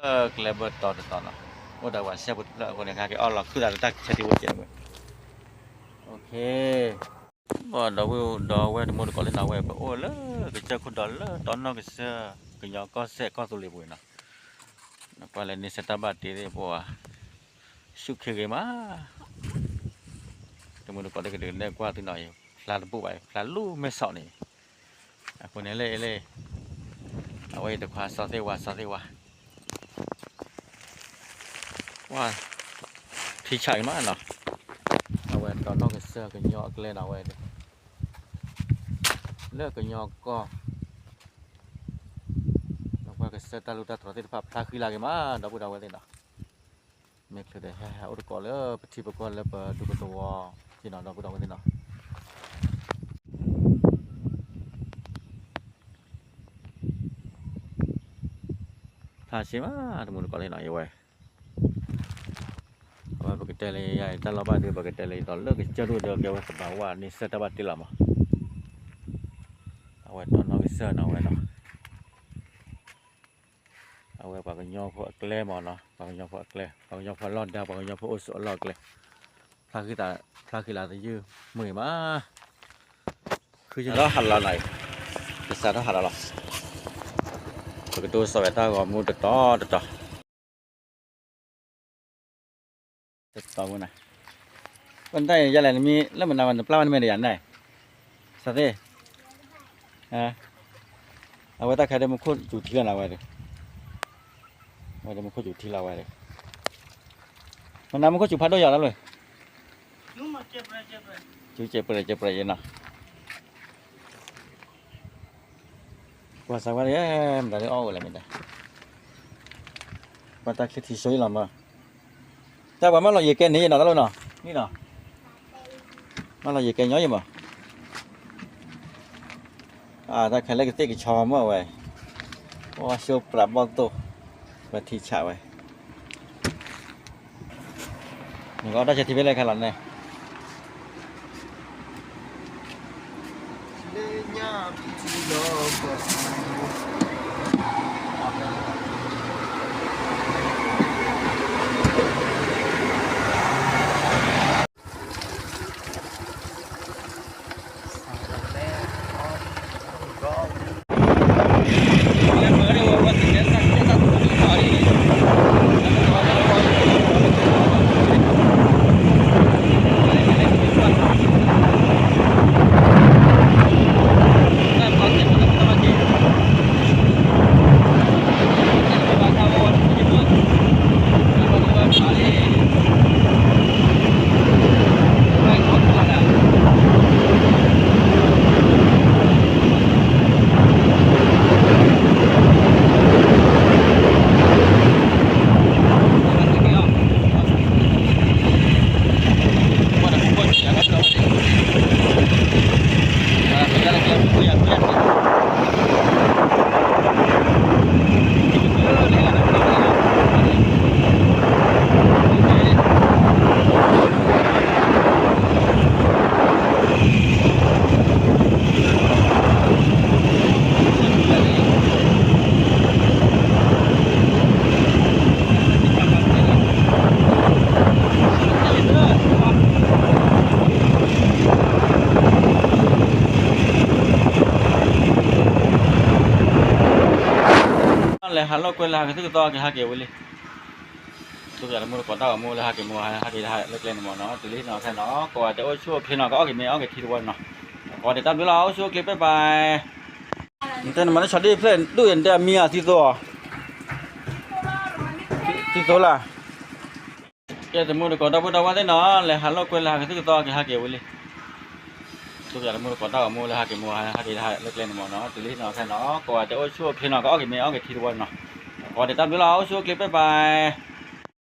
ကျဲဘၢၣ်တီၤတတီၤနီၤ, အိၣ်ဒီးပှၤစဲဖိတဖျၢၣ်အဃိန့ၣ် ကဟဲက့ၤအီၣ်လီၤခုၣ်သးလၢတၢ်ခံဆၢတံၢ်ဝဲကဲးဝဲ, ဘၣ်ဒီပုၢ်ဒီဝဲၢ်တံၤသကိးသ့ၣ်နီၤ ဝဲပအိၣ်လၢကစၢၢ်ခိၣ်ဒီးလၢတီနီၢ်ကစၢၢ် ကညီကီၢ်စဲၣ်ကီၢ်သူလ့ၤပူၤနီၤ, ကွၢ်လၢန့ဆၢၣ်တၢ်ဘၣ်တ့သ့ၣ်ပှၤ ဆူၣ်ခ့ဂ့ၤမး, တံၤသကိးသ့ၣ်ကဒုးနဲၣ်ကွၢ်သုနီၤ, ဖျါတဘူၣ်ဘၣ် ဖျါလူၤမဲာ်ဆီးန့ၣ်, အဃိန့ၣ်လၢအလၢ အဝဲအံၤတခွါ စီၤသ့ၣ်ဝါ စီၤသ့ၣ်ဝါ ဝါ ထံဆးအံၤမးနီၤ, အဝဲတီနီၢ်ကစၢၢ်ကညီအကျဲနီၤ အဝဲ လၢကညီကီၢ် ဒီးပှၤကစၢၢ်တၢ်လူၢ်တၢ်တြီၤသ့ၣ်တဖၣ်ဖျါဃံလၤက့ၤမး ဒီပုၢ်ဒီဝဲၢ်သ့ၣ်နီၤ, မ့ၢ်ချုးဒီးဟဲဟးအိၣ်တကိးလၢပထံပကီၢ်လၢပဒူပသဝီက့နီၤ ဒီပုၢ်ဒီဝဲၢ်သ့ၣ်နီၤ ဖျါဆံးမး တံၤသကိးသ့ၣ်နီၤ ယဝဲ အဝဲပကတဲလၢယတၢ်လီၢ်ဘၣ်ဒီး ပကတဲလၢယဒီးလၢကစၢၢ်ဒိၣ်ဒီးကဲဝဲသဘၣ်ဝါန့ဆၢၣ်တၢ်ဘၣ်တ့လီၤမး, အဝဲတီနီၢ်ကစၢၢ်နီၤ အဝဲနီၤ အဝဲပှၤကညီဖိအကျဲမးနီၤ, ပှၤကညီဖိအကျဲ ပှၤကညီဖိအလီၢ်ဒါ ပှၤကညီဖိအိၣ်ဆိးအလီၢ်အကျဲ, ဖျါဃံလၤသယုၢ်မုၢ်ဂ့ၤမး, ဃုယဒီးဟးလီၤနီၤ, ကစးထီၣ်ဟးလီၤလီၤ, ပကတိၤစိာ်ဝဲတၢ်ဂီၤမူတတီၤတတီၤ တတီၤဝဲန့ၣ်, ပနတၢ်ယလဲၣ်နမံၤလၢမနၤဝဲနပျၢ်ဝဲနမဲာ်ဒီးယၤန့ၣ်, စးသ့ၣ်, အဝဲတၢ်ခဲဒၣ်မူခိၣ်စူၤထံလီၤနၤဝဲဒီး, ဝဲဒၣ်မူခိၣ်စူၤထံလီၤဝဲဒီး, မနၤမူခိၣ်စူၤဖးဒိၣ်ယၤလီၤလၢ စူၤစဲးပြဲးစဲးပြဲးယဲနီၤ, ကွၢ်စးဝဲဒၣ် မတၤဒ်အီၣ်အိၣ်လဲၣ်မတၤ, ကွၢ်တၢ်ချံထံဆိယဲလီၤမး, တၢ်ပှၤမၢလီၤယံာ်ကဲန့ၣ်ယဲနီၤ တၢ်လိၣ်နီၤ, မ့ၢ်နီၤ, မၢလီၤယံာ်ကဲညီယဲမး အတၢ်ခဲလၢာ်ကသ့ၣ်ကဆီမ့ၢ်ဝဲ, ပှၤဆိပြးဘီၣ်သိၣ်, ပထံဆးဝဲ, နကအီၣ်တၢ်ဆဲးထံဖဲလဲၣ်ခဲလီၤန့ၣ် လဲၤဟးလိာ်ကွဲလၢဟးကသုၣ်ကသီက့ၤဟးက့ၤဝံၤလံ, သူၣ်ယၤတမူတကိးတၢ်ဂီၤမူလၢဟးက့ၤမူဟးက့ၤဟးလၢကျဲန့ၣ်မ့ၢ်နီၤ, တုၤလံနီၤခဲနီၤ ကိးဂၤဒဲးအိၣ်ဆူၣ်အိၣ်ချ့နီၤ ကအီၣ်က့ၤမ့ၤအီၣ်က့ၤထံတဝီနီၤ, ကိးဂၤဒဲးတၢ်ဘျုးလီၤ အိၣ်ဆူၣ်အိၣ်ချ့ဘၣ်ဘၣ်, နတဲနမၤလၢဆီဒံၣ်ဖျၢၣ်ဒူၣ်အံၤ နတဲအမံၤအသံသိ, သံသိလၢ ကဲတမူတကိးဒီပုၢ်ဒီဝဲၢ်သ့ၣ်နီၤ လဲၤဟးလိာ်ကွဲလၢဟးကသုၣ်ကသီက့ၤဟးက့ၤဝံၤလံ, သူၣ်ယၤတမူတကိးတၢ်ဂီၤမူလၢဟးက့ၤမူဟးက့ၤဟးလၢကျဲန့ၣ်မ့ၢ်နီၤ တုၤလံနီၤခဲနီၤ ကိးဂၤဒဲးအိၣ်ဆူၣ်အိၣ်ချ့နီၤ ကအီၣ်က့ၤမ့ၤအီၣ်က့ၤထံတဝီနီၤ, ကိးဂၤဒဲးတၢ်ဘျုးလီၤ အိၣ်ဆူၣ်အိၣ်ချ့ဘၣ်ဘၣ်